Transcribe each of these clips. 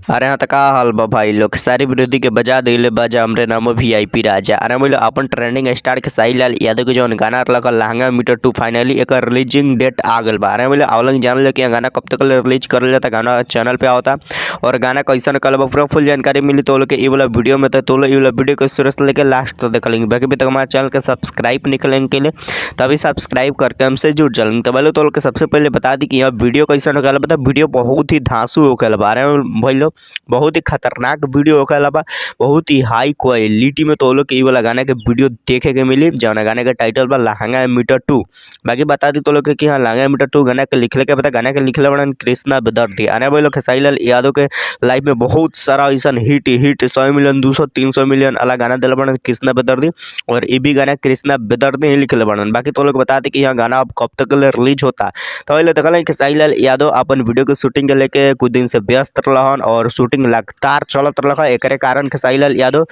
अरे हाँ त का हाल बा भाई लोग। सारी विरोधी के बजा दिले बाजा हमरे नामो वीआईपी राजा। अरे बोलो अपन ट्रेंडिंग स्टार खेसारी लाल यादव के जौन गाना रहलक लहंगा मीटर 2 फाइनली एकर रिलीजिंग डेट आ गइल बा। अरे बोलो आवलन जान लो कि गाना कब तक रिलीज करल जाता, गाना चैनल पे आवता और गाना कैसन कल बा पूरा फुल जानकारी मिली तो लोग के ई वाला वीडियो में। तो लोग ई वाला वीडियो के शुरू से लेकर लास्ट तक देख लेंगे। बाकी अभी तक हमारे चैनल के सब्सक्राइब निकलेंगे के लिए तभी सब्सक्राइब करके हमसे जुड़ जाएंगे। तो बोलो तो लोग के सबसे पहले बता दी कि यह वीडियो कैसन होखेला बता। वीडियो बहुत ही धांसू होखेला बा। अरे भाई लोग बहुत ही खतरनाक वीडियो होखेला बा, बहुत ही हाई क्वालिटी में तो लोग के ई वाला गाना के वीडियो देखे के मिली जौन गाने के टाइटल बा लहंगा मीटर 2। बाकी बता दी तो लोग के कि हाँ लहंगा मीटर 2 गाना के लिखले के बता, गाना के लिखले बड़न कृष्णा बेदर्दी। अरे भाई लोग खेसारी लाल यादव के लाइफ में बहुत सारा ऐसा हिट हिट 100 मिलियन 200-300 मिलियन अलग गाना दिल बड़न कृष्णा बेदर्दी और ये भी गाना कृष्णा बेदर्दी ही लिखले बड़न। बाकी तो लोग बता दी कि यहाँ गाना अब कब तक रिलीज होता। तो देखल खेसारी लाल यादव अपन वीडियो के शूटिंग के लेके कुछ दिन से व्यस्त रहन और शूटिंग लगातार चलत रहा। एकरे कारण खेसारी लाल यादव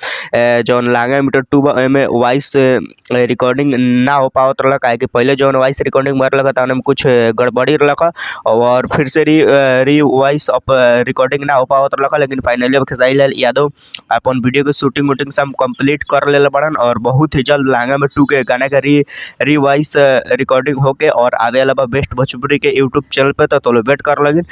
जौन लहंगा मीटर 2 में वॉइस रिकॉर्डिंग ना हो पावत रहा, काहे कि पहले जौन वॉइस रिकॉर्डिंग मर लगा में कुछ गड़बड़ी रहा और फिर से री वॉइस अप रिकॉर्डिंग ना हो पावत रहा। लेकिन फाइनली अब खेसारी लाल यादव अपन वीडियो के शूटिंग वूटिंग सब कंप्लीट कर ले बड़न और बहुत ही जल्द लहंगा में 2 के गाना के री वॉइस रिकॉर्डिंग होके और आवे वाला बेस्ट भोजपुरी के यूट्यूब चैनल पे। तो वेट कर लगिन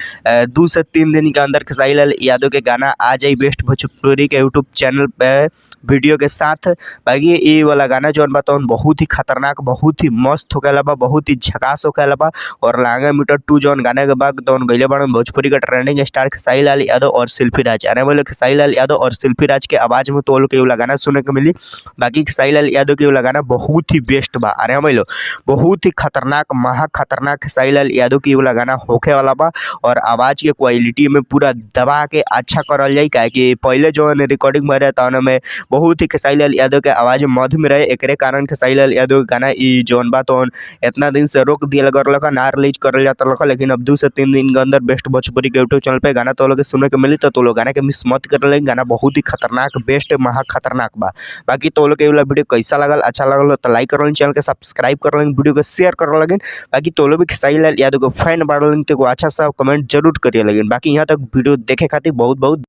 2 से 3 दिन के अंदर खेसारी लाल यादव के गाना आ जाए बेस्ट भोजपुरी के यूट्यूब चैनल पे वीडियो के साथ। बाकी ये वाला गाना जौन बा तौन बहुत ही खतरनाक बहुत ही मस्त होखेला बा, बहुत ही झकास होखेला बा। और लहंगा मीटर 2 जौन गाना के बाद तौन गइले बड़न भोजपुरी का ट्रेंडिंग स्टार खेसारी लाल यादव और शिल्पी राज। अरे बोले खेसारी लाल यादव और शिल्पी राज के आवाज़ में तो के वाला गाना सुने के मिली। बाकी खेसारी लाल यादव के वाला गाना बहुत ही बेस्ट बा। अरे बोलो बहुत ही खतरनाक महा खतरनाक खेसारी लाल यादव की वाला गाना होखे वाला बा और आवाज़ के क्वालिटी में पूरा दबा के अच्छा करल जाए, काहे कि पहले जौन रिकॉर्डिंग भरे तौन में बहुत ही खेसारी लाल यादव के आवाज़ मधुर में रहे। एकरे कारण खेसारी लाल यादव के गाना ई जौन बा तौन इतना दिन से रोक दिया गल ना रिलीज करल जाता रहा। लेकिन अब 2 से 3 दिन के अंदर बेस्ट भोजपुरी के यूट्यूब चैनल पे गाना तो लोग सुने के मिली। तो लोग गाना के मिस मत कर ले, गाना बहुत ही खतरनाक बेस्ट महा खतरनाक बा। बाकी तो लोग के वाला वीडियो कैसा लगल, अच्छा लगल तो लाइक कर चैनल के सब्सक्राइब कर वीडियो के शेयर कर लगिन। बाकी तो लोग भी खेसारी लाल यादव के फैन बाड़न तो अच्छा सा कमेंट जरूर करिए लगिन। बाकी यहाँ तक वीडियो देखे खातिर बहुत बहुत